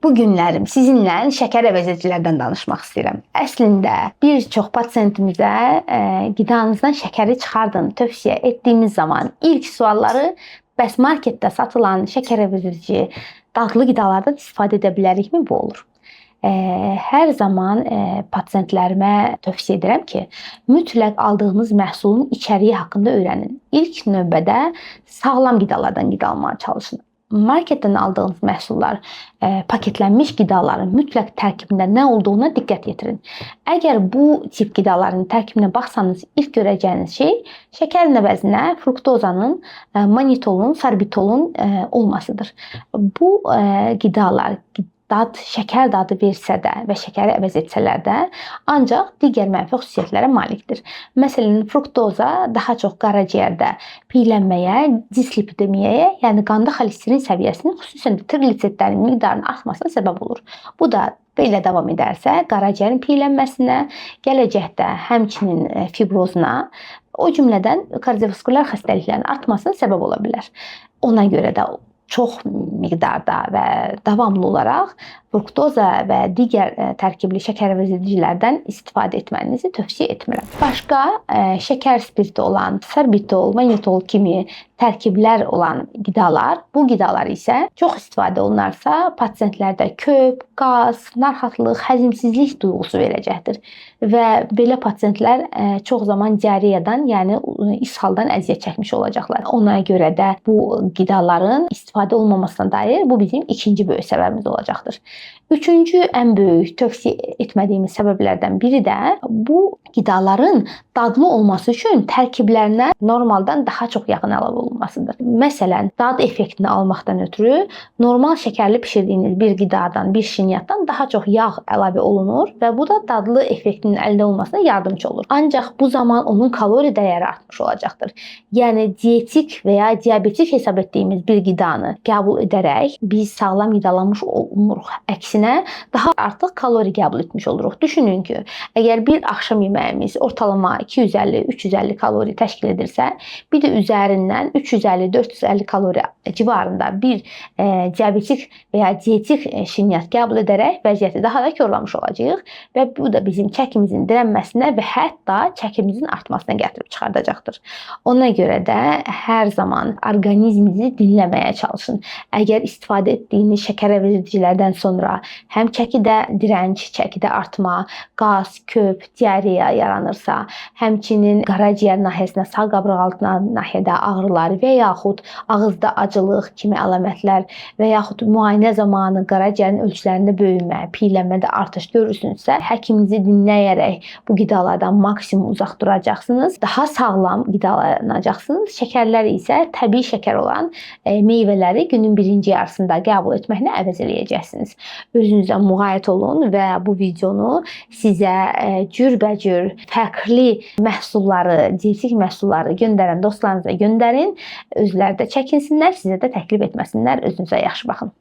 Bu günlərim sizinlə şəkər əvəzedicilərdən danışmaq istəyirəm. Əslində bir çox pasientimizə qidanızdan şəkəri çıxardın tövsiyə etdiyimiz zaman ilk sualları bəs marketdə satılan şəkər əvəzedici dadlı qidalardan istifadə edə bilərikmi bu olur. Hər zaman pasientlərimə tövsiyə edirəm ki, mütləq aldığınız məhsulun içəriyi haqqında öyrənin. İlk növbədə sağlam qidalardan qidalanmağa çalışın. Marketdən aldığınız məhsullar, paketlənmiş qidaların mütləq tərkibində nə olduğuna diqqət yetirin. Əgər bu tip qidaların tərkibinə baxsanız, ilk görəcəyiniz şey şəkərin əvəzinə fruktozanın, manitolun, sorbitolun olmasıdır. Bu qidalar dad, şəkər dadı versə də və şəkəri əvəz etsələr də, ancaq digər mənfi xüsusiyyətlərə malikdir. Məsələn, fruktoza daha çox qaraciyərdə piylənməyə, dislipidemiyaya, yəni qanda xolesterin səviyyəsinin, xüsusən də triqliseridlərin miqdarının artmasına səbəb olur. Bu da belə davam edərsə, qaraciyərin piylənməsinə, gələcəkdə həmçinin fibrozuna, o cümlədən kardiovaskulyar xəstəliklərin artmasına səbəb ola bilər. Ona görə də çox miqdarda və davamlı olaraq fruktoza və digər tərkibli şəkər əvəzedicilərdən istifadə etmənizi tövsiyə etmirəm. Başqa şəkər spirti olan sorbitol, manitol kimi tərkiblər olan qidalar, bu qidalar isə çox istifadə olunarsa pasientlərdə köp, qaz, narahatlıq, həzmsizlik duyğusu verəcəkdir və belə pasientlər çox zaman diareyadan, yəni ishaldan əziyyət çəkmiş olacaqlar. Ona görə də bu qidaların istifadə olunmamasına dair bu bizim ikinci böyük səbəbimiz olacaqdır. Üçüncü ən böyük tövsiyə etmədiyimiz səbəblərdən biri də bu qidaların dadlı olması üçün tərkiblərinə normaldan daha çox yağın əlavə olunmasıdır. Məsələn, dad effektini almaqdan ötürü normal şəkərli bişirdiyiniz bir qidadan, bir şirniyyatdan daha çox yağ əlavə olunur və bu da dadlı effektinin əldə olunmasına yardımçı olur. Ancaq bu zaman onun kalori dəyəri artmış olacaqdır. Yəni dietik və ya diabetik hesab etdiyimiz bir qidanı qəbul edərək biz sağlam qidalanmış olmuruq. Əksinə daha artıq kalori qəbul etmiş oluruq. Düşünün ki, əgər bir axşam yeməyimiz ortalama 250-350 kalori təşkil edirsə, bir də üzərindən 350-450 kalori civarında bir diabetik və ya dietik şirniyyat qəbul edərək vəziyyəti daha da korlamış olacağıq və bu da bizim çəkimizin dirənməsinə və hətta çəkimizin artmasına gətirib çıxardacaqdır. Ona görə də hər zaman orqanizminizi dinləməyə çalışın. Əgər istifadə etdiyiniz şəkər əvəzedicilərdən sonra həm çəkidə dirənc, çəkidə artma, qaz, köp, diareya yaranırsa, həmçinin qaraciyər nahiyəsində, sağ qabırğaltı nahiyədə ağrılar və yaxud ağızda acılıq kimi əlamətlər və yaxud müayinə zamanı qaraciyərin ölçülərində böyümə, piylənmədə artış görürsünüzsə, həkiminizi dinləyərək bu qidalardan maksimum uzaq duracaqsınız. Daha sağlam qidalanacaqsınız. Şəkərlər isə təbii şəkər olan meyvələri günün birinci yarısında qəbul etməklə əvəz eləyəcəksiniz. Özünüzə müğayət olun və bu videonu sizə cürbəcür fərqli məhsulları, dietik məhsulları göndərən dostlarınıza göndərin. Özləri də çəkinsinlər, sizə də təklif etməsinlər. Özünüzə yaxşı baxın.